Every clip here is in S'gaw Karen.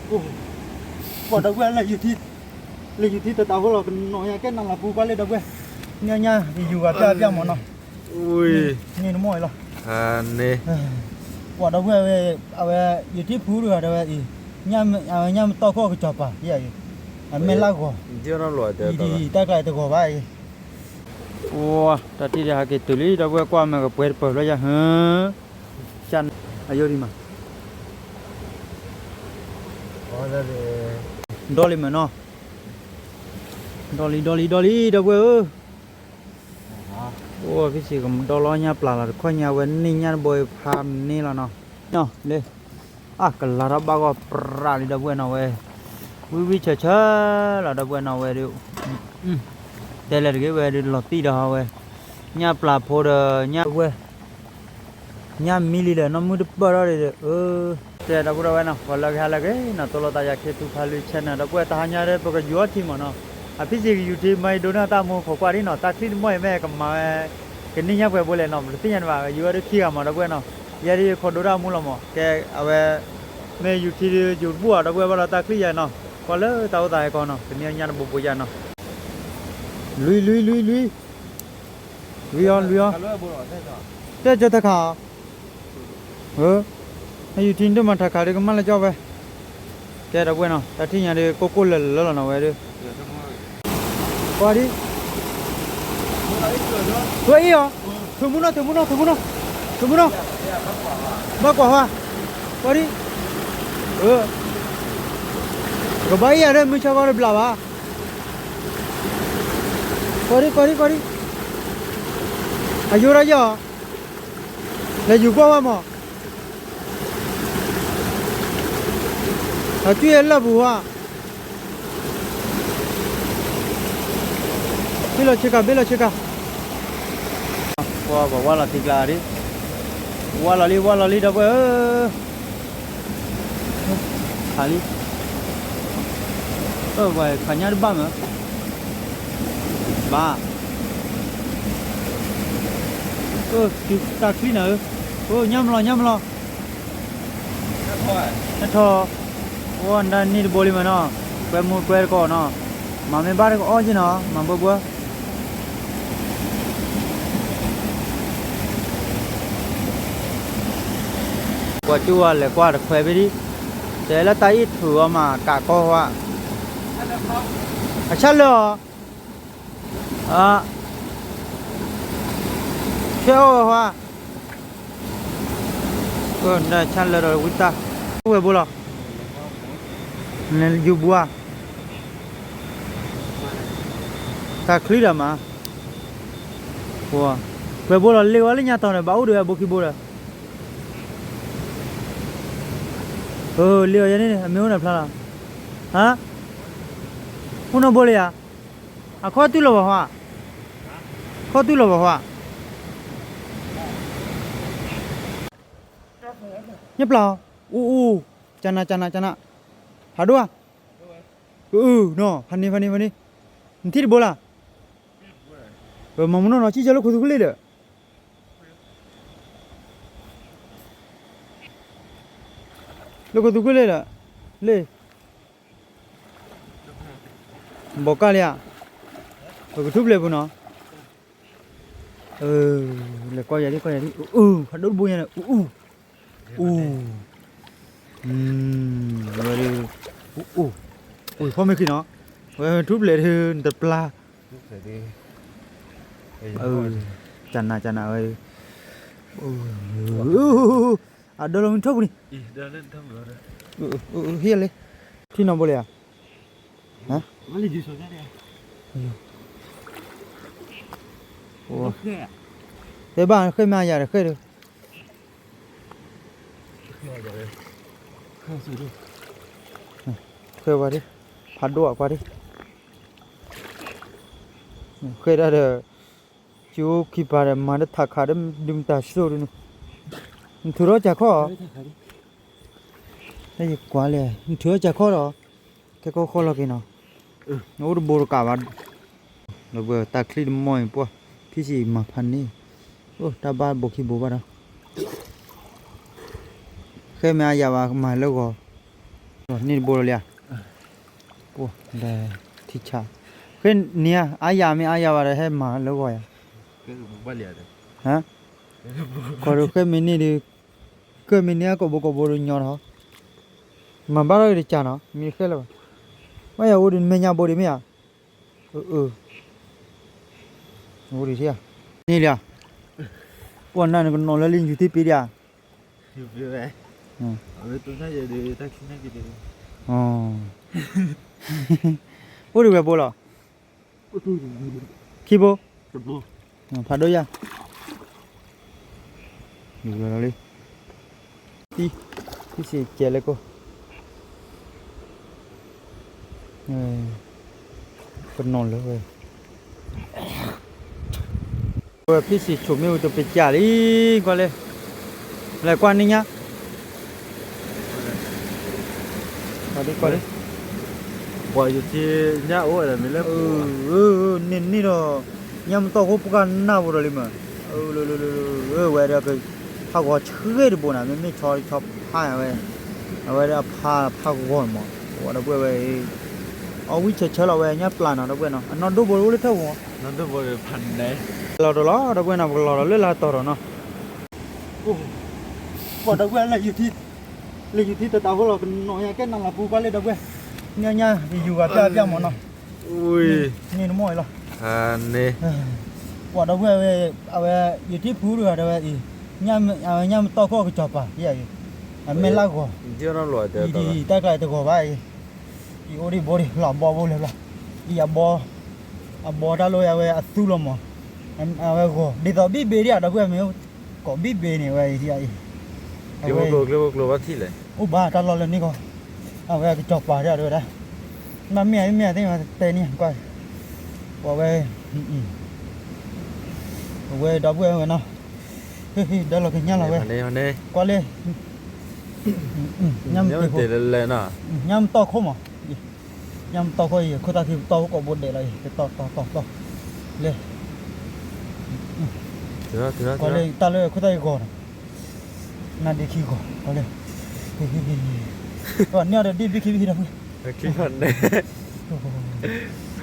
အိၣ်, ပှၤဒီပုၢ်ဝဲၢ်လၢယုၢ်ထံ, လၢယုၢ်ထံတတးဖိလီၤ ကနီၤညါကဲနးလီၤပူၤကွၢ်လၢဒီပုၢ်ဝဲၢ်, ညါညါ ယုၢ်ဂၤပျၢ်ပျၢ်မးနီၤ, န့ၣ်နမိၢ်အံၤလီၤ, ပှၤဒီပုၢ်ဝဲၢ်, အဝဲ, ယုၢ်ထံဖုတဂၤတဲဝဲအံၤ, အဝဲညါမတီၢ်ခိၣ်ကစီၤပၤ, အမဲာ်လၢဂီၤ, တၢ်ကျါတဂီၤဘၣ်အံၤ, အိၣ်, တၢ်ထံၣ်ဒ်ဟးက့ၤတုၤလံ ဒီပုၢ်ဝဲၢ်ကွၢ်မဲာ်ကပှဲၤတပၢၢ်ဖျီယၤဟၢ, အယိဒံးမး ဒီလံမ့ၢ်နီၤ, ဒီလံ ဒီလံ ဒီလံ ဒီပုၢ်ဝဲၢ်ဧၢ, အိၣ် ဖံစံးကဒီလီၤညါပျၢ်လီၤ တခီညါဝဲန့ၢ်ညါတဘိဖးန့ၢ်လီၤနီၤ, လၢ, အကလၤထီၣ်ဘၣ်ဂီၢ်ပြးလံ ဒီပုၢ်ဝဲၢ်နီၤဝဲ, ဝံဝံဆၢဆၢလီၤ ဒီပုၢ်ဝဲၢ်နီၤဝဲဒီး, တဲလဲၤတဂ့ၤဝဲဒီးလီၤတံၢ်ဒီးဝဲ, ညၣ်ပျၢ်ဖိဒီးညၣ်ဝဲ ညၣ်မံလံဒီး နီၢ်မုၢ်တပၢၢ်ထီၣ်ဒီး, တဲဒီပုၢ်ဒီဝဲၢ်နီၤ ပှၤလၢကဟဲလၢက့ၤနီၤ တိၢ်လိာ်သးယၤခ့သူဖးလွံၢ် channel ဒီပုၢ်ဝဲၢ် တဟါညါဒီး ပကယူၤအီထံမးနီၤ, အဖံစံးကယူၤထံမ့ၢ်ဒိးန့ၢ်တၢ်မူခိးကွၢ်ဒ်နီၤ တၢ်ချံတမီၢ်အံၤမ့ၢ်ကမၤဝဲ, ကန့ၢ်ညၣ်ပှဲၤဘိလဲၣ်နီၤ ပတသ့ၣ်ညါန့ၣ်ဘၣ် ကယူၤဝဲဒၣ်ခံဂၤမး ဒီပုၢ်ဝဲၢ်နီၤ, ယဲဒၣ်ယခိးဒိတၢ်မူလီၤမး ကဲအဝဲ, မ့ၢ်ယူၤထံဒီးယူၤတဘူၣ်အီၤ ဒီပုၢ်ဝဲၢ်ဘၣ်ဒီးတၢ်ချံယၤနီၤ ကွၢ်လၢတၢ်အိၣ်သးဟဲကီနီၤ တမ့ၢ်ညၣ်တဘိဘိယၤနီၤ လွံၢ် လွံၢ် လွံၢ် လွံၢ်, လွံၢ်အီၤ လွံၢ်အီၤ, တဲကၢၤထးခးအီၤ, ယူၤထံဒိၣ်မးထးခးဒီးကမၣ်လၢကၠီဝဲ, ကဲဒီပုၢ်ဝဲၢ်နီၤ တၢ်ထံၣ်ညါဒီးကိၢ်ကိၢ်လၢာ်လၢာ်လီၤနီၤဝဲဒီး, ကွၢ်ဒ်, ဝဲအံၤအီၤ, ထုးမူနီၤ ထုးမူနီၤ ထုးမူနီၤ, ထုးမူနီၤ, ဘၣ်ကွၢ်ဟါ, ကွၢ်ဒ်, ကဘၣ်အံၤယၤဒီးမုၢ်ဆါခီတဘျးဘၣ် ကွၢ်ဒံ ကွၢ်ဒံ ကွၢ်ဒံ, အယိဒၣ်ယီၤ, လဲၤယူၤကွၢ်ဝဲမး, အကွံာ်အလၢၢ်ပူၤဝဲ, ဘ့ၣ်လီၤဆ့ကၤ ဘ့ၣ်လီၤဆ့ကၤ, ပှၤဝဲလီၤတံကျါဒံ, ဝဲလီၤလံ ဝဲလီၤလံ ဒီပုၢ်ဝဲၢ်ဧၢ ခးလံ, အၢ ဝဲခးညၣ်တဘၣ်မး, ဘၣ်, အၢ တၢ်ချံနၤဧၢ, အိၣ် ညၣ်မလီၤ ညၣ်မလီၤ, နထီၣ်, အိၣ် နတၢ်န့ၢ်တဘိလံမးနီၤ, ကွဲမူကွဲတကိးနီၤ, မၤမ့ၢ်ဘၣ်တကအီၣ်က့နီၤ မၤဘၢဘၢ ကွၢ်ကၠူၣ်ဝဲလဲၤကွၢ်တခွဲးဖဲဒံ, တဲလၢတၢ်အံၣ်ထုးအီၤမးကးကီဝဲ, အဆၣ်လၢာ်အီၤ, ဆဲးအီၣ်ဝဲဝဲ, ဆၣ်လၢာ်ဒီးဝံတၢ်, ဝဲဘိလီၤ, ယူၤဘှါ, တၢ်ချံဒီးမး, ဝဲဘိလီၤလ့ၣ်ဝဲလၢညါတီၤန့ၣ် ဘၣ်အိၣ်ဒီးဝဲဘိခံဘိဒီး လ့ၣ်အီၤယဲန့ၣ် အမ့ၢ်အိၣ်န့ၣ်ဖျါလီၤ, ဟါ, အိၣ်နီၢ်ဘိလၢယၤ, အခီၣ်တုၢ်လီၤဘၣ်ဟါ, ခီၣ်တုၢ်လီၤဘၣ်ဟါ, ညၣ်ပျၢ်, အိၣ်အိၣ်, ကနၤကနၤကနၤ, ဟးဒိၣ်ဧါ, အုနီၤ ဖးန့ၣ်ဖးန့ၣ်ဖးန့ၣ်, နထံၣ်တဘိလၢ်, မၤမူနီၢ်နီၤ ဆံၣ်ဆၢလၢခိၣ်သူကလ့ၢ်ဒီး လၢခိၣ်သူကွ့ၢ်လ့ၢ်ဒီး, လ့ၢ်, ဘီးကၢ်လံဧါ, ပကထူၣ်ဖျဲးပူၤနီၤ, လဲၤကီၢ်ယၤဒ်ကီၢ်ယၤဒ်, ဖးဒိၣ်တဘိညါန့ၣ်, အူ, အူ, ဝဲဒၣ်, အူ, အူ, ဖီမ့ၢ်ဃံနီၤ, ဝဲထူၣ်ဖျဲးဒ်နတပျၢ် ကနၤကနၤဝဲ, အဒၢလီၤမ့ၢ်ထီၣ်ပူၤန့ၣ်, ဟ့ၣ်လံ, ထံနီၤဘိလံဧါ, တဲဘၣ်ဃဲမ့ၢ်ယၤဒီးဃဲဒီး, ဃဲဝဲဒၣ်, ဖးဒိၣ်အကွၢ်ဒၣ် ဃဲဒၣ်ဒီး, ကၠိခံပၤဒီး မၤတထးခးဒီး ဒုးမတၤစိဒ်န့ၣ်, နထုးထီၣ်စၢ်ခီၣ်, ယကွၢ်လဲၣ် နထုးထီၣ်စၢ်ခီၣ်ဒီး, ကဲကီၢ်ဃီလီၤက့ၤနီၤ, နအိၣ်တဘိတကးဘၣ်, လၢပှၤတၢ်ချံတမီၢ်အံၤပှၢ်, ဖံစံးမၤဖးန့ၣ်, အိၣ်တၢ်ဘၣ်ဘိခံဘိဘၣ်ဒီး, ဃဲမ့ၢ်အယၤဘၣ်မၤလၢဂီၤ, န့ၢ်တဘိလီၤလံဧါ, ထံဆး, ဃ့န့ၣ်ဧါ အါယၤမ့ၢ်အါယၤဘၣ်ဒီး ဟဲမၤလၢဂီၤယၤ, ကီၢ်ဒီးဃ့မ့ၢ်န့ၢ်ဒီး, ဃ့မ့ၢ်န့ၢ်အကိာ်ဘိကိာ်ဘိဒီးညီထီၣ်, မၤဘၣ်ထီၣ်က့ၤတကးနီၤ မ့ၢ်တဃဲလၢၤဘၣ်, ဘၣ်ယၤအိၣ်ဒီးမဲာ်ညါဘိဒံးမ့ၢ်ဧါ, အိၣ်ဒံးဧါ, န့ၢ်လံဧါ, ပှၤနၤနကနီၤလၢလံယူၤထံပ့ၤဒံးဧါ, အိၣ်ဒံးဝဲဘိလီၤ, ခံဘိ, ဖးဒိၣ်ယၤ, လံ, ဖံစ့ၣ်ကဲလၢကိၣ်, ကနီၤလၢဝဲ ဝဲဖံစ့ၣ်ဆိၣ်မ့ၢ်ဝံၤတပစၢ်လံ, ကွၢ်လၢ, လဲၤကွၢ်န့ၢ်ညါ, ကွၢ်လံ, ပှၤယထံညၣ်အိၣ်ဝဲဒၣ်မ့ၢ်လၢ, န့ၣ်န့ၣ်ဒီး, ညၣ်မတီၢ်ခိၣ်ပှၢ်နၢ်ဖိဒီးလံမး, ဝဲဒီး, ဖးဂီၤဆှ့တဘိနၤ မ့မ့ၢ်ဆီဆီဖးဝဲ, အဝဲဒၣ်အဖးဖးဂီၤမး, ဝဲဒီပုၢ်ဝဲၢ်, အီၣ်ဝံၣ်ဆၢဆၢလီၤဝဲညၣ်ပျၢ်နီၤ ဒီပုၢ်ဝဲၢ်နီၤ အနီၢ်ဒိၣ်ဘိအိၣ်လၢထၢၣ်ပူၤမး, လီၤဒီးလီၤ ဒီပုၢ်ဝဲၢ်နီၤ ပကလီၤဒီးလၢလၢတီၤဒီးနီၤ, ပှၤဒီပုၢ်ဝဲၢ်လၢ, လၢယူၤထံတတးဖိလီၤ ကနီၤယၤကဲနၤလီၤပူၤကွၢ်လၢဒီပုၢ်ဝဲၢ်, ညါညါ ယူၤဂၤပျၢ်ပျၢ်မးနီၤ, န့ၣ်နမိၢ်အံၤလီၤ, ပှၤဒီပုၢ်ဝဲၢ်, အဝဲ, ယူၤထံဖုတဂၤဒီးဝဲအံၤ, အဝဲညၣ်မတီၢ်ခိၣ်အကစီၤပၤ, အမဲၣ်လၢဂီၤ, တၢ်ကျါတဂီၤဘၣ်အံၤ, အံၤအိၣ်ဒံးဘိဒံးလီၤ အဘီဘိလၢၤဘျီ, အံၤအဘီ, အဘီတၢ်လီၢ်အဝဲအသူလီၤမး, အဝဲဂီၤ ဒ်သိးဘံၣ်ဘ့ဒံးဧါ ဒီပုၢ်ဝဲၢ်မ့ၢ်, ကိးဘံၣ်ဘ့န့ၣ် အဝဲအံၤဒံးအံၤ, အဝဲ, အိၣ်ဘၣ်တၢ်လီၢ်လၢန့ၣ်ကီး, အဝဲအကစီၤပၤဒံးဧါ ဒီပုၢ်ဝဲၢ်ဒၣ်, မ့ၢ်မ့ၢ်အသ့ၣ်မးတဲန့ၣ်ကွၢ်, ပဝဲ, ပဝဲဒီပုၢ်ဝဲၢ်ဝဲနီၤ, ဒီးလီၤကညါလီၤဝဲ, ကွၢ်လၢ, ညၣ်မတီၢ်ခိၣ်, ညၣ်မတီၢ်ခိၣ်မး, ညၣ်မတီၢ်ခိၣ်အံၤ ခိၣ်သၣ်ခံပတီၢ်ကိးဘိဒဲးလီၤအံၤ တတီၢ်တီၢ်တီၢ်တီၢ်, လဲၤ, ကွၢ်လၢတၢ်လၢခိၣ်သၣ်အံၤဂီၤနီၤ, နါဒ့ခံဂီၤ ကွၢ်လၢ, န့ၢ်အီၤဒီးဒ့ၣ်ဘ့ၣ်ခံဘ့ၣ်ဒီး,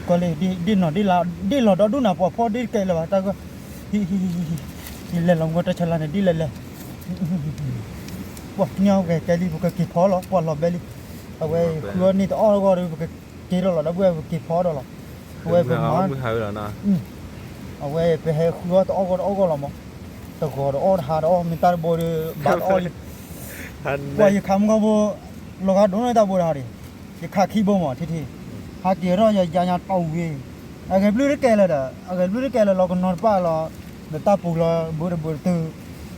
ကွၢ်လၢ, ဒ့ၣ်နီၤဒ့ၣ်လါ, ဒ့ၣ်လီၤဒီဒူၣ်နၤ ပှၤဖီဒ့ၣ်တကဲလၢၤဘၣ် တၢ်ဂီၤ, လဲၤလီၤမူတၢ်ဆါလါန့ၣ်ဒ်လဲၣ်လဲၣ်, ပှၤကညီကဲလံ ပကက့ၤဖီလီၤ ပှၤလီၤဘဲလံ, အဝဲဃုအီၣ်န့ၢ်တအီၣ်ဂီၢ်ဒီး ပကက့ၤထီၣ်လီၤ ဒီပုၢ်ဝဲၢ် ပက့ၤဖီဒီးလီၤ, အဝဲပမၤ, အဝဲပဟဲဃုအီၣ်တအီၣ်ဂီၢ်တအီၣ်ဂီၢ်လီၤမး, တဂီၤတအီၣ်တဟါတအီၣ် မ့ၢ်တၢ်တဘိဒီး ဘၣ်တအီၣ်လံ, ပှၤယခးမုၢ်ဂီၢ်ဖိ, လီၤဂာ်ဒိၣ်န့ၢ်တၢ်ဘိဒီးဟီဒံး, ယခးခံဘိမးထံထံ, ဟးက့ၤထီၣ်ယၤညါတဝံၤ, အဂဲၤဘျုးတကဲလၢၤဒီး အဂဲၤဘျုးတကဲလၢၤ လီၤကနီၤတပၣ်လီၤ, ဒီးတၢ်ပူၤလီၤ ဘုတဘုတတုၤ,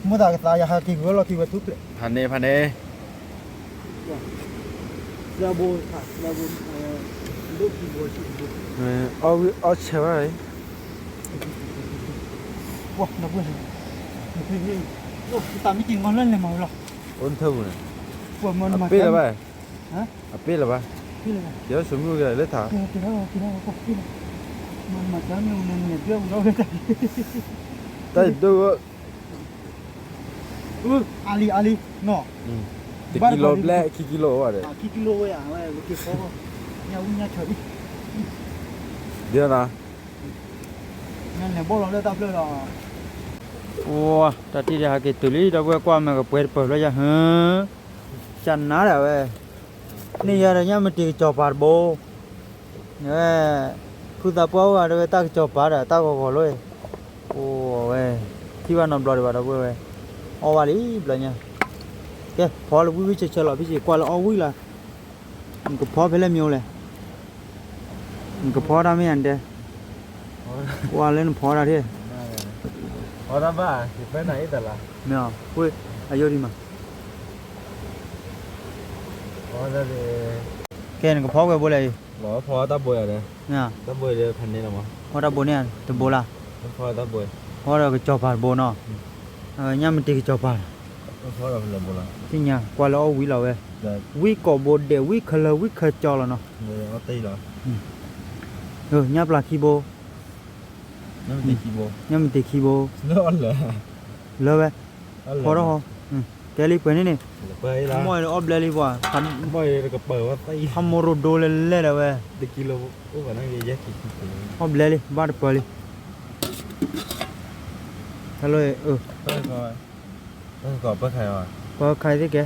မိၣ်သးကသးယဟးက့ၤဃုအီၣ်လီၢ်ခံဝဲထူၣ်ဖျဲး, ဖးန့ၣ်ဖးန့ၣ် အီၣ်ဆၢဘၣ်, တၢ်မ့ၢ်က့ၤငီလၢလဲၤမၤဝဲလီၤ, အိၣ်နထၢပူၤန့ၣ်, အပ့ၢ်လၢၤဘၣ်, အပ့ၢ်လၢၤဘၣ်, ယဆိမိၣ်က့ၤလၢထး, တၢ်ဒိၣ် အါလံ အါလံ, တကံလိဘျဲၣ် ခံကံလိဘၣ်ဒီး, ခံကံလိဝဲယၤ, ဝဲက့ၤဖီ, ညၣ်ဝံၣ်ညၣ်ဆၢအံၤ, ဒ်နီၤ, ညၣ်လဲၤဘီၣ်လီၤလၢတၢ်ဖျၢၣ်လီၤ, အိ, တၢ်ထံၣ်ဒ်ဟးက့ၤတုၤလံ ဒီပုၢ်ဝဲၢ်ကွၢ်မ့ၢ်ကပှဲၤတပၢၢ်ဖျီယၤဟၢ, ကနၤဒၣ်ဝဲ, န့ၢ်ယၤဒီးညၣ်မ့ၢ်တ့ၢ်ကစီၤပၤတဘိ ဝဲ, ဖုသးပှၢ်အိၣ်ဂၤဒီးဝဲတၢ်ကစီၤပၤဒီးတၢ်ဂီၤဂီၤလီၤ, အိၣ်ဝဲ, ထံၣ်ဘၣ်နီတဘျီဒံးဘၣ် ဒီပုၢ်ဝဲၢ်ဝဲ, အီၣ်ဝဲလံဘျီညါ, ကဲ ဖီလၢဝံၣ်ဝံၣ်ဆၢဆၢလီၤ ဖံစ့ၣ်ကွၢ်လၢအီၣ်ဝံၣ်လီၤ, နကဖီဖဲလဲၣ်မ့ၢ်အိၣ်လဲၣ်, နကဖီတၢ်မ့ၢ်ယၤနတဲ, ကွၢ်လၢနဖီတၢ်ထံၣ်, ဖီတၢ်ဘၣ်, ယဖဲနၤအ့ၣ်တလါ, မ့ၢ်အီၤ, အယိဒံးမး ကဲ နကဖီကွဲးဘိလဲၣ်အံၤ, ဖီတၢ်ဘိယၤဒီး, ဖီတၢ်ဘိန့ၣ်တဘိလၢ်, ဖီဒီးကစီၤပၤတဘိနီၤ, ညၣ်မ့ၢ်တ့ၢ်ကစီၤပၤ, သ့ၣ်ညါ ကွၢ်လၢအီၣ်ဝံၣ်လီၤဝဲ, ဝံၣ်ကိာ်ဘိဒဲး ဝံၣ်ခလၢ ဝံၣ်ခၢကၠီလီၤနီၤ, ညၣ်ပျၢ်ခံဘိ, ညၣ်မ့ၢ်တ့ၢ်ခံဘိ, လၢဝဲ, ဖီထီၣ်ဃီ ကဲလံပှဲၤန့ၣ်န့ၣ်, မီၢ်အီၣ်ဘျဲလံပှၤ, ဖးမိၢ်ရိဒိလဲၣ်လဲၣ်ဒီးဝဲ, အီၣ်ဘျဲလံ ဘၣ်တပၢၤလံ, ဟဲလီၤ, ပၢၤခါသ့ၣ်ကဲ,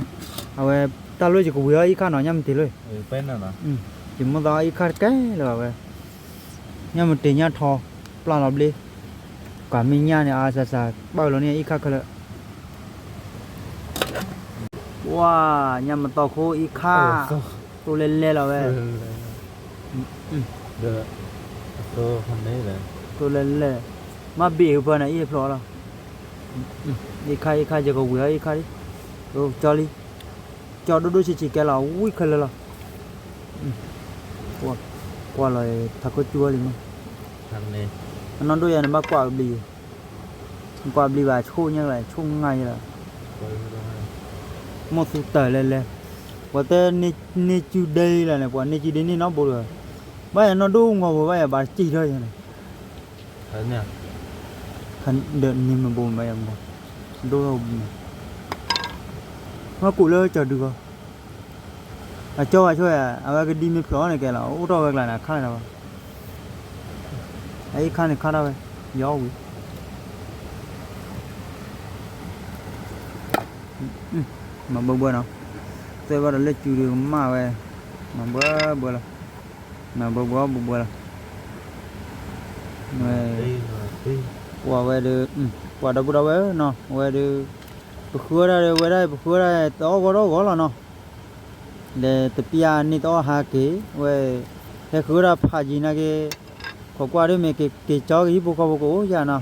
အဝဲ, တၢ်လၢယကဝံၤအီၣ်အံၣ်ခါနီၤ ညၣ်မတ့ၤလၢ, ယမိၣ်သးအီၣ်အံၣ်ခါတကဲလၢၤဘၣ်ဝဲ, ညၣ်မတ့ၤညၣ်ထီ, ပျၢ်လီၤဘျ့, ကွၢ်မ့ၢ်ညၣ်န့ၣ် အါစၢ်စၢ် ဘၣ်လီၤန့ၣ်အံၣ်ခါခဲလၢာ် ပှၤ, ညၣ်မတီၢ်ခိအံၣ်ခါ, သိလဲၣ်လဲၣ်လီၤဝဲ, သိလဲၣ်လဲၣ်, မ့ၢ်ဘ့ၣ်အုးပၢၤန့ၣ် အံၣ်ဖျိးလီၤ, အံၣ်ခါ အံၣ်ခါ ယကဝံၤအီၣ်အံၣ်ခါလံ, ကၠီလံ, ကၠီဒိၣ်ဒိၣ်ဆံးဆံးကဲလီၤ ဝံၣ်ခဲလၢာ်လီၤ, ကွၢ်လီၤ ထးခိၣ်ကၠူဝဲလံမး, အနီၢ်ဒိၣ်ယၤန့ၣ် ဘၣ်ကွၢ်ကဘျံး, ကွၢ်ဘျံးဘၣ်ဆိၣ်ညါလီၤ ဆိၣ်ငါယလီၤ, မိၢ်သူတၢ်လဲၤလဲၤ, ပှၤတဲန့ၢ်စုဒ့လီၤန့ၣ် ပှၤန့ၢ်စုဒ့န့ၢ်နီတဘိဒီး, ဘၣ်ယၤနီၢ်ဒိၣ်မုၢ်ဂီၤဖိဘၣ်ယၤဘၣ်တစံၣ်ထီၣ်ယၤန့ၣ်, ဒီးန့ၢ်မ့ၢ်ဘိမးယၤမး, ဒိၣ်ထီၣ်ဘိမး, မ့ၢ်ကူးလၢကၠီၤဒုးဂီၢ် အကၠီဘၣ်ဆိၣ်ယၤ အဝဲကဒံမ့ၢ်ဖျိးန့ၣ်ကဲလီၤ အိၣ်ထီၣ်ဝဲကျါန့ၣ် အခါလၢၤတၢ်ဘၣ်, အအံၣ်ခါန့ၣ်ခါထီၣ်ဝဲ, ယီဝံၤ မၤဘၢဘှဲနီၤ, သဲဘၣ်ဒီးလၢစုဒုးကမၣ်ဝဲ, မၤဘၢဘှဲလီၤ, မၤဘၢဘှဲဘှဲဘှဲလီၤ, ပှၤဝဲဒုး, ပှၤဒီပုၢ်ဒီဝဲၢ်နီၤ ဝဲဒုး, ပဃုဝဲဒၣ်ဒီးဝဲဒၣ် ပဃုဝဲဒၣ်တအီၣ်ဂီၢ်တအီၣ်ဂီၢ်လီၤနီၤ, ဒီးတပျၢ်န့ၢ်တအီၣ်ဟးက့ၤ, ဝဲ, ဟဲဃုဝဲဒၣ်ဖးယံၤနာ်က့ၤ, ခိးကွၢ်ဒ်မ့ၢ်က့ၤက့ၤကၠီကဟံၣ်ဖိဃီဖိကအိၣ်ယၤနီၤ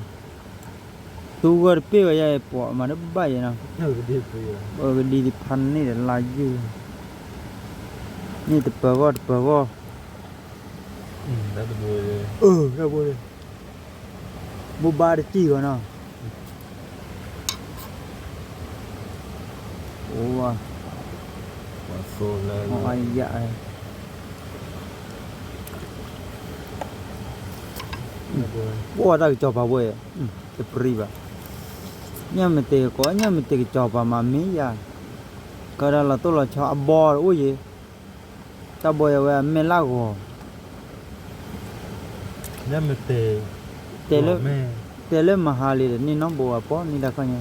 သူဝဲတပ့ၢ်ဝဲယဲ ပှၤမၤတဘၣ်ယဲနီၤ, ကဒံဖးန့ၣ်ဒီးလါယုၢ်, န့ၢ်တပၢၤဂီၢ်တပၢၤဂီၢ်, ဘိးဘၣ်တစံၣ်ဂီၤနီၤ, အိၣ်, ယ, ပှၤတၢ်ကစီၤပၤဝဲ, တပြံဘၣ်, ညၣ်မ့ၢ်တ့ၢ်ကီး ညၣ်မ့ၢ်တ့ၢ်ကစီၤပၤမၤမ့ၢ်ယၤ, ကဒီးလီၤတိၢ်လီၤဆီအဘီတအိၣ်ယဲ, တၢ်ဘီယၤဝဲအမဲာ်လၢဂီၤ, တဲလၢမဟါလံဒီးန့ၢ်နီတဘိအပီၢ်န့ၢ်တၢ်ခီညါ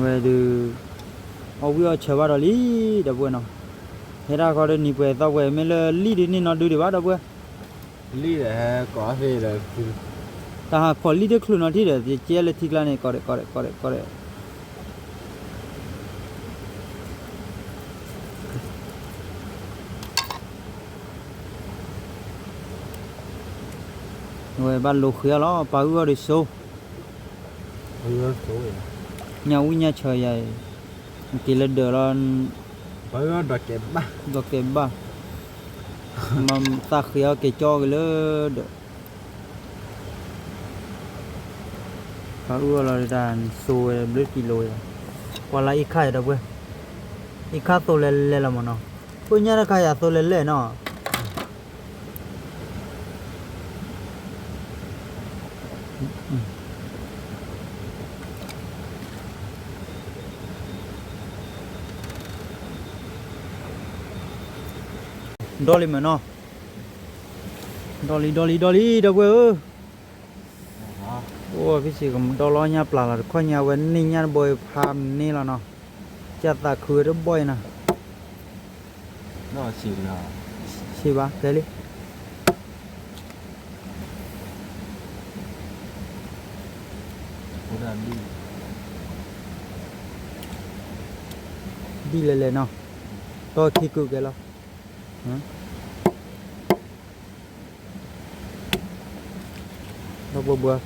ဝဲဒုး, အီၣ်ဝံၣ်အီၣ်ဆၢဘၣ်ဒီးလံ, ဒီပုၢ်ဝဲၢ်နီၤ, ဟဲဒၣ်ဃီဒီးနံၤပှဲၤသီပှဲၤ မ့ၢ်လၢလံၣ်ဒုးန့ၢ်နီဒုးဒံးဘၣ် ဒီပုၢ်ဝဲၢ်, လံၣ်ဒီးဟဲကိးသ့ဒီး, တၢ်ဟးခိးလံၣ်တချုးနီၤထံၣ်ဒီး ယကဲလၢထံကျါန့ၣ် ကိးဒီး ကိးဒီး ကိးဒီး ကိးဒီး ဝဲဘၣ်လိာ်ဃံအီၤလီၤ ပာ်အုၣ်အီၤဒံးစိ, ညၣ်ဝံၣ်ညၣ်ဆၢယၤအံၤ, က့ၤလၢဒၢးလီၤ, ဒီးကဲးဘၣ်, မၤသးဃံအီၤက့ၤကၠီက့ၤလၢဒၢး, ပာ်အုၣ်အီၤလီၤဒၣ် စိဝဲဘျုးကံလိၤ, ပှၤလၢအံၣ်ခါအံၤဒီပုၢ်ဝဲၢ်, အံၣ်ခါသိလဲၤလဲၤလီၤမးနီၤ, ပညၣ်တခါယၤသိလဲၤလဲၤနီၤ ဒီလံမ့ၢ်နီၤ, ဒီလံ ဒီလံ ဒီလံ ဒီပုၢ်ဝဲၢ်ဧၢ, အိၣ်ဖဲစံးကဒီလီၤညါပျၢ်လီၤ တခီညါဝဲန့ၢ်ညၣ်တဘိဖးန့ၢ်လီၤနီၤ, ကၢ်သးခုဝဲတဘိအံၤနီၤ, ဆံးဘၣ် ကဲလံ ဒ်လဲၣ်လဲၣ်နီၤ, တီခံကုာ်ကဲလီၤ, ဒီပုၢ်ဝဲၢ်,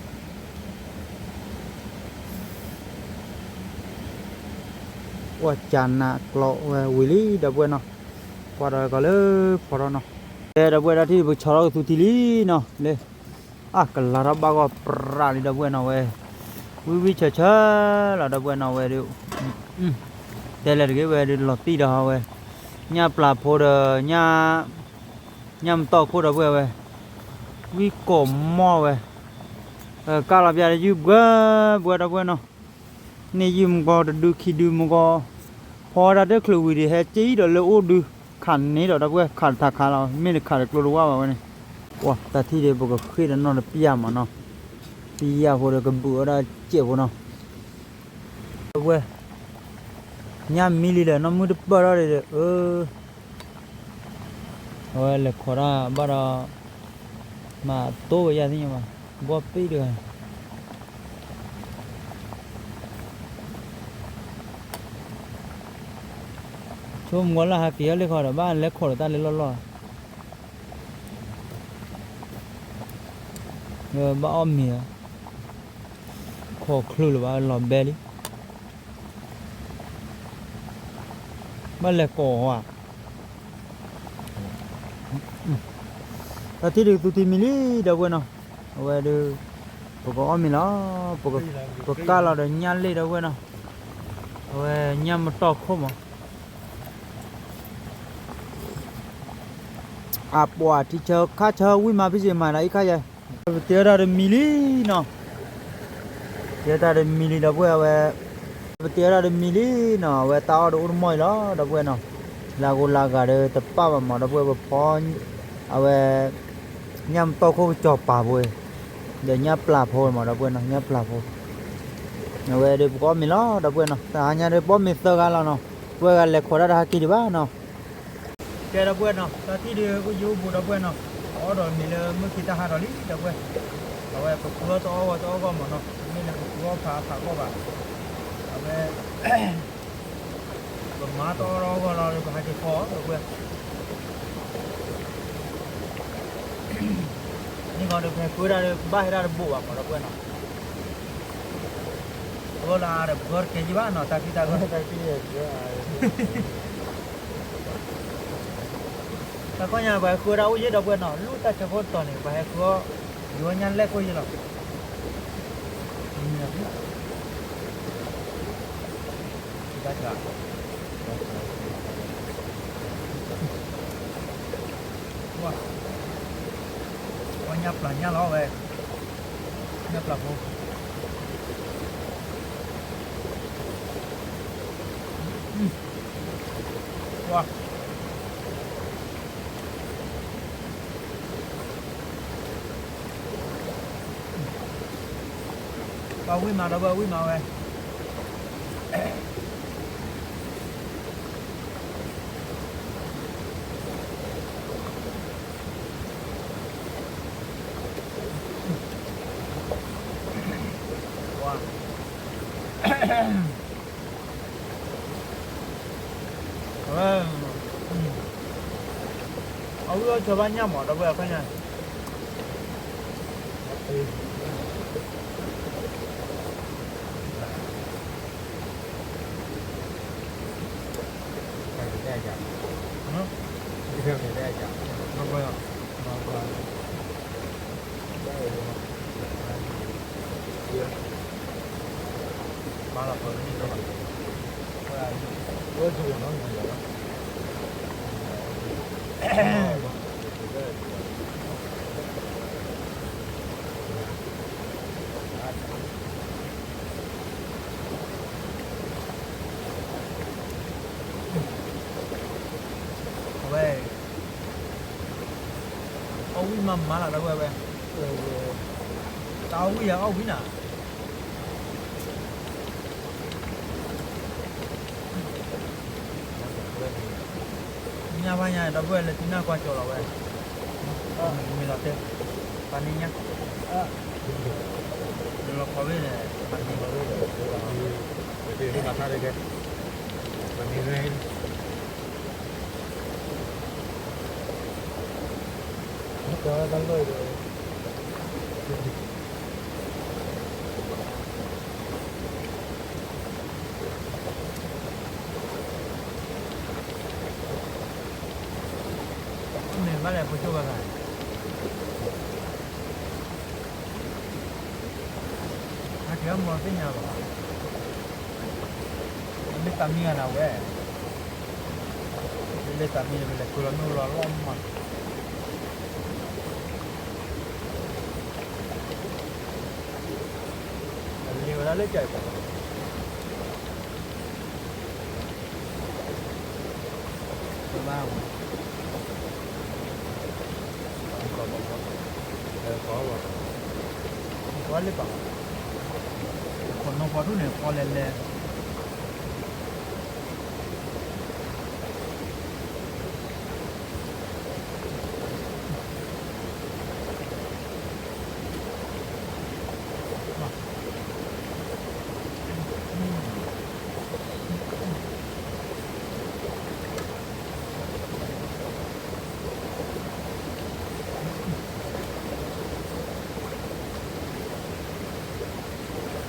ကွၢ်ကၢနးကျိးဝဲဝံၤလံ ဒီပုၢ်ဝဲၢ်နီၤ, ကွၢ်ဒီးကီးလၢဖီထီၣ်နီၤ, ကဲဒီပုၢ်ဝဲၢ် တၢ်ထံၣ်ပဆီထီၣ်ကသူထံလံနီၤ, လၢ အကလၤထီၣ်ဘၣ်ဂီၢ်ပြးလံ ဒီပုၢ်ဝဲၢ်နီၤဝဲ, ဝံၣ်ဝံၣ်ဆၢဆၢလီၤ ဒီပုၢ်ဝဲၢ်နီၤဝဲဒုး, တဲလဲၣ်တဂ့ၤဝဲဒုး လီၤသံၣ်ဒီးဟီဝဲ, ညၣ်ပျၢ်ဖိဒီး ညၣ်မတီၢ်ခိၣ်ဒီပုၢ်ဝဲၢ်, ဝံၣ်ကိးမီၢ်ဝဲ, ကၢ်လီၤပျၢ်တယုၢ်ဘှဲဘှဲဒီပုၢ်ဝဲၢ်နီၤ, န့ၢ်ယုၢ်မကီတဒုခံဒုမကီ, ဖီဝဲဒၣ်တချုးဝံၤဒီး ဟဲက့ၤဒီးလၢအိၣ်ဒု ခးန့ၢ်ဒီးဒီပုၢ်ဝဲၢ် ခးတခါခါလီၤ မ့ၢ်တခးတကျိတဝၢ်ဘၣ်ဝဲန့ၣ်, တၢ်ထံၣ်ဒီး ပကဃ့ၢ်ဒီးနီၢ်တပျၢ်မးနီၤ, ပျၢ်ဖိဒီးကဘုးဝဲဒၣ်စဲးဖိနီၤ ဒီပုၢ်ဝဲၢ်, ညၣ်မံလံဒီး နီၢ်မုၢ်တပၢၢ်ထီၣ်ဒီး အၢ, အဝဲလဲၤခိးတၢ်ဘၣ်ဒီး, မၤတိၢ်ဝဲယၤသ့ၣ်ညါဘၣ်, ဘီၣ်ပ့ၢ်တဂၤ, ဆိကမိၣ်လၢဟးက့ၤအီၤလၢခီဒီး ဘၣ်လဲၤခိးဒီးတၢ်လၢလီၢ်လီၢ်, ဘၣ်အီၣ်မ့ၤ, ခိးချုးလၢၤဘၣ် လီၤဘဲလံ ဘၣ်လဲၤကိးဧါ, တၢ်ထံၣ်ဒုးသူထံမံၤလံ ဒီပုၢ်ဝဲၢ်နီၤ, အဝဲဒုး, ပကအီၣ်မ့ၤလီၤ, ပကၢ်လီၤဒီးညၣ်လ့ၣ်ဒီပုၢ်ဝဲၢ်နီၤ, အဝဲညၣ်မတီၢ်ခိၣ်မး အပှၤထံဆၢခါဆၢဝံၣ်မး ဖံစ့မၤဒီးအံၤခါယဲ, ပတဲဝဲဒၣ်တမံၤလံနီၤ, တဲဝဲဒၣ်တမံၤလံ ဒီပုၢ်ဝဲၢ်ဝဲ, ပတဲဝဲဒၣ်တမံၤလံနီၤ အဝဲတၢ်အီၣ်တအိၣ်တမီၢ်အံၤလီၤ ဒီပုၢ်ဝဲၢ်နီၤ, လၢဂိၢ်လၢဂၤဒီးတပာ်ဘၣ်မး ဒီပုၢ်ဝဲၢ် ပဖီ အဝဲ ညၣ်မတီၢ်ခိၣ်ကစီၤပၤဖိ, ဒီးညၣ်ပျၢ်ဖိမး ဒီပုၢ်ဝဲၢ်နီၤ ညၣ်ပျၢ်ဖိ, အဝဲဒီးပကအီၣ်မ့ၤလီၤ ဒီပုၢ်ဝဲၢ်နီၤ တဟါညါဒီးပအီၣ်မ့ၤသၢဂၤလီၤနီၤ, ပဝဲဂၤလဲၤခိးတၢ်တဟါက့ၤဒံးဘၣ်နီၤ ကဲ ဒီပုၢ်ဝဲၢ်နီၤ တၢ်ထံၣ်ဒုးအိၣ်ယိအိၣ်ဘူး ဒီပုၢ်ဝဲၢ်နီၤ, ပအီၣ်ဒီးမ့ၤလၢမုၢ်ခံတၢ်ဟါဒီးလံ ဒီပုၢ်ဝဲၢ်, အဝဲပဃုအီၣ်တအီၣ်ဂီၢ်တအီၣ်ဂီၢ်မးနီၤ, မ့ၢ်လၢပဃုအီၣ်ဖးဖးဂီၢ်ဘၣ်, အဝဲ ပမၤတအီၣ်တအီၣ်ဂီၢ်လီၤဒီး ပဟဲက့ၤဖီအီၣ် ဒီပုၢ်ဝဲၢ်, န့ၣ်ဂီၤဒီး ပဟဲဃုဒၣ်ဒီး ပဘၣ်ဟဲဒၣ်တဘိးဘၣ်မး ဒီပုၢ်ဝဲၢ်နီၤ, ဃုလၢဒီး ပဃုတကဲယံဘၣ်နီၤ တၢ်ဖံးတၢ်ဂီၢ် တၢ်ခီညါ ပှၤဟဲဃုဒၣ်အိၣ်ယဲ ဒီပုၢ်ဝဲၢ်နီၤ, လူၢ်တၢ်ဆၢဖိတတီၤန့ၣ် ပှၤဟဲဃုအီၣ်, ယိညါလဲၣ်ခိၣ်ယဲလီၤ, ပှၤညၣ်ပျၢ်ညၣ်လီၤဝဲ, ညၣ်ပျၢ်ဖိ ပှၤ ပှၤဝံၣ်မး ဒီပုၢ်ဝဲၢ် ဝံၣ်မးဝဲ, ပှၤ အဝဲ အဝံၣ်အီၣ်ဆၢဘၣ်ညၣ်မး ဒီပုၢ်ဝဲၢ် အခီညါ, အဝဲ အီၣ်ဝံၣ်မးမးလီၤ ဒီပုၢ်ဝဲၢ်, တၢ်အီၣ်ဝံၣ်ယၤအီၣ်ဝံၣ်နၤ ညၣ်ဘၣ်ညါ ဒီပုၢ်ဝဲၢ် လဲၤထံနၢ်ကွၢ်ကၠီၤလီၤဝဲ, မ့ၢ်လီၤတဲ, ပှၤန့ၣ်ညါ, လီၤခီဝဲန့ၣ် ပှၤန့ၣ်, ပှၤန့ၣ် မ့ၢ်ဘၣ်လဲၣ် ဖိကၠိဘၣ်ဘၣ်, အကဲမီၤသ့ၣ်ညါဘၣ်, မ့ၢ်တၢ်မံၤဂၤနၤဝဲ, မ့ၢ် လၢတၢ်မံၤန့ၣ် ပလဲၤဃုာ်လီၤမ့ၣ်အူလီၤလီၤမး, လ့ဝဲဒၣ်လၢကၢ်အံၤ, ဘၣ်ဝဲ, ကီလၢပှၤ, ကီလၢပှၤ, ခိၣ်နီၤဖီထူန့ၣ် ကီလဲၤလဲၤ နီၢ်နီၢ်ကလီၤ ပီညါလီၤအံၤခါ, ခါအံၤဘၣ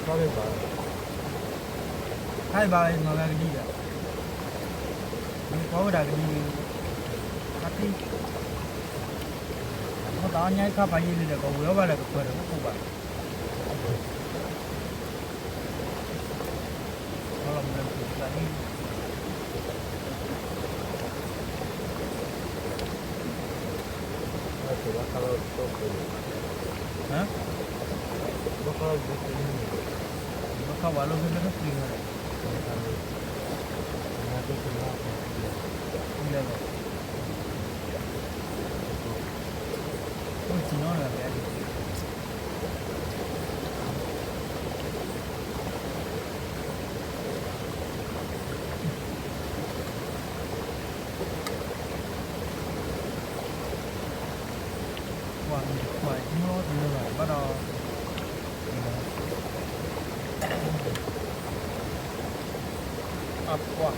်, ခါအံၤဘၣ်မၤဝဲကဒံဒီး, မ့ၢ်ပီဝဲဒၣ်ကဒံ, ခါသံ, မ့ၢ်တၢ်အီညါအံၤခါပာ်ယံာ်လံဒီး ကဝံၤအီၣ်ဘၣ်ဒီးကပၢၤဒီးကကူးဘၣ် ဘၣ်ဃးဝဲလၢဖဲဖဲဖဲဖဲ, အိၣ်စံနီၤလၢဖဲ ပှၤမ့ၢ်တခွါအံၤ မ့ၢ်အီၣ်တလၢဘၣ် ဘၣ်ဒီး အပှၤ လၢ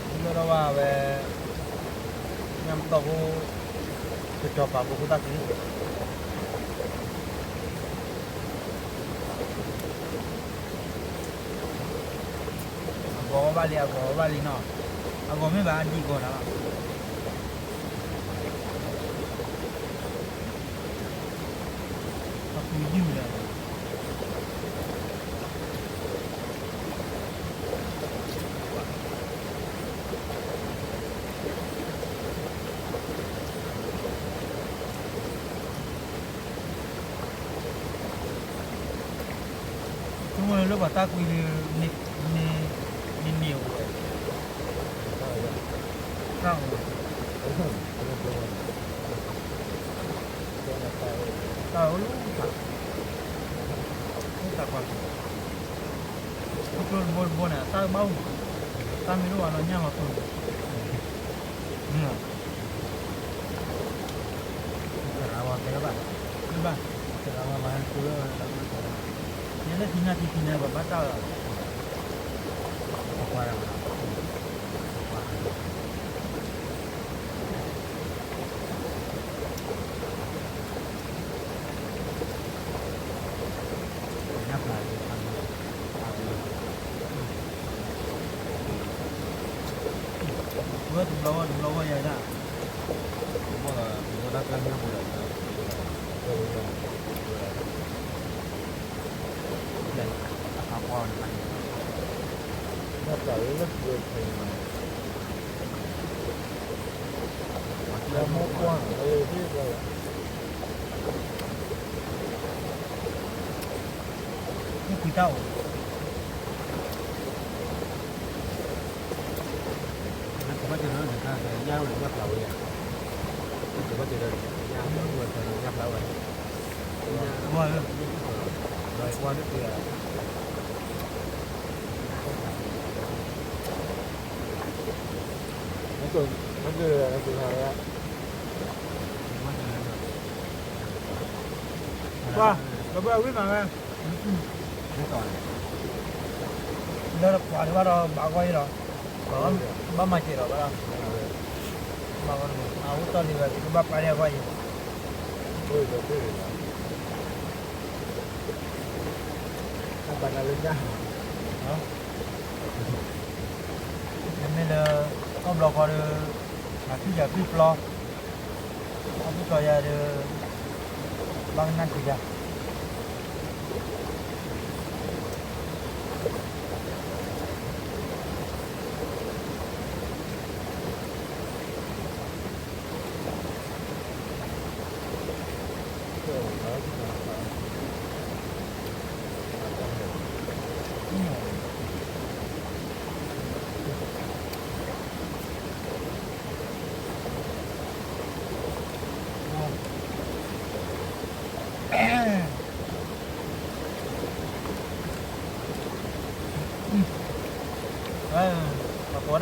ဒီးဘၣ်ဝဲ ညၣ်ပတီၢ်ဖိ ကတီၤပာ်ဖိခိၣ်သၣ်ခံ အဂီၤအီၣ်ဘၣ်လံ အဂီၤအီၣ်ဘၣ်လံနီၤ, အဂီၤမ့ၢ်ဘၣ်အဒံးကီးနၤလီၤ, အပူၤယုၢ်လၢ ဆိကမိၣ်လၢပှၤတၢ်ကွံလၢ မ့ၢ် မ့ၢ် မ့ၢ်အိၣ်ဝဲ တၢ်အိၣ် တၢ်အိၣ်လၢ တၢ်ကွၢ် ကျိတဘိတဘိန့ၣ် တၢ်ဘၣ်အိၣ်မး, တၢ်မ့ၢ်တအိၣ်ဘၣ်နီၢ်ညၣ်လီၤသိန့ၣ် မ့ၢ် သရၣ်ဝဲတဲဘၣ်, မ့ၢ်ဘၣ်, သရၣ်ဝဲမၤဟဲကိးလၢ ယဲလၢထံနၢ်ထံထံန့ၣ် ပှၤဘၣ်တၢ်လီၤ, ပှၤကွၢ်ရၣ်မး, ပှၤကွၢ် ညၣ်ဖျါလံ, ဝဲတဘျီဝဲ တဘျီဝဲယၤဒၣ်, တဘျီဝဲဒၣ်တၢ်ညၣ်ပူၤဒီး တဘျီဝဲ အခါကွၢ်န့ၣ် ညၣ်ဖျါလံလၢ မ့ၢ်ကွံာ်တၢ်အိၣ်, နကဘၣ်တဲလၢနခါ ညၣ်အိၣ်ဒီးညၣ်ဖျါဝဲယါ, နကဘၣ်တဲလၢ ညၣ်အိၣ်ဝဲဖဲညၣ်ဖျါဝဲ, ဝါလၢ ဝါလၢ ပှၤ လီၤဘၣ်ဝံၣ်မးဝဲ, လၢတပှၤဒံးဘၣ်ဒီး ဘၣ်ဂီၢ်အံၤလီၤ, ဘၣ်မၤစဲးလီၤဘၣ်ဒီး, ဘၣ်ဂီၢ်တမံၤ အအိၣ်တီၢ်လံဝဲ ကဘၣ်ပာ်လံအဂီၢ်အံၤ, တၢ်ဘၣ်တၢ်လၢညၣ် မ့မ့ၢ်လၢ အီၣ်ဘျီဃီဒီး အသွံၣ်ယၤသွံၣ်ပျီ, အီၣ်သွံၣ်ပျီယၤဒီး ဘၣ်ကနၣ်ထံယၤ,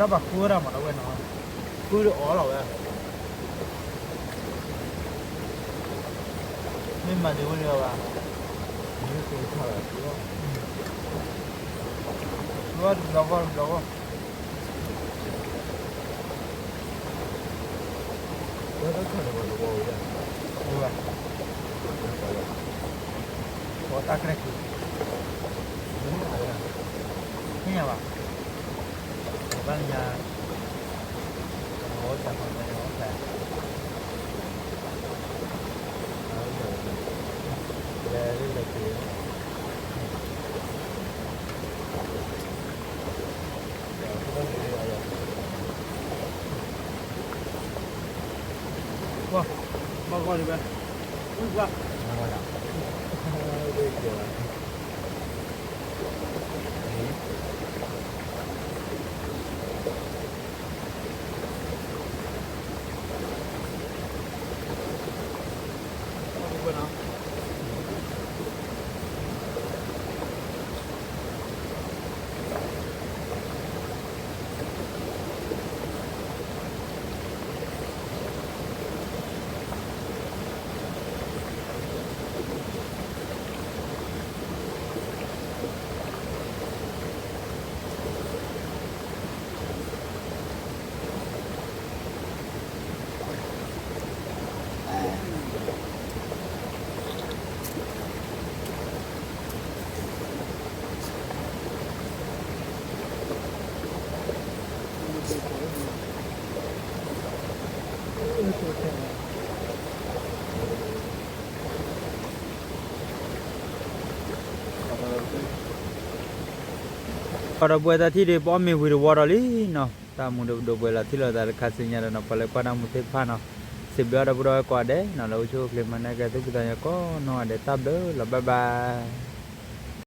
ပှၤကိးဝဲဒၣ်ပှၤဃုဝဲဒၣ်မး ဒီပုၢ်ဝဲၢ်နီၤ, ဃုတအီၣ်လီၤဝဲ, မ့ၢ်မၤဒံးဝဲဒံးဘၣ်, တဘျီဂီၢ်တဘျီဂီၢ်, တၢ်ခဲလၢာ်ခံ, သ့ၣ်ညါဘၣ်, ဘၣ်ညါ, တၢ်မၤဝဲတၢ်မၤဝဲန့ၣ် ပှၤ, ဘၣ်ဂီၢ်ဒံးဝဲ, ဝံၣ်ပှၢ်, ဒီပုၢ်ဝဲၢ်တၢ်ထံၣ်ဒုး ပအီၣ်မ့ၤဝံၤတဝီဒီးလံနီၤ, တၢ်မူဒီးပဒိးပှဲၤလီၤထံၣ်လိာ်သးတခါဆူညါဒီးနီၤ, ပှၤလၢကွၢ်တၢ်မူသ့ၣ်တဖၣ်နီၤ, စံးဘျုးအီၤဒီပုၢ်ဒီဝဲၢ်ကိးဂၤဒဲးနီၤ, လၢအိၣ်ဆူၣ်အိၣ်ချ့မၤနၢၤကဲသုဖံသးညီကိးနီၢ်ဂၤဒဲး, တၢ်ဘျုးလီၤ, bye bye.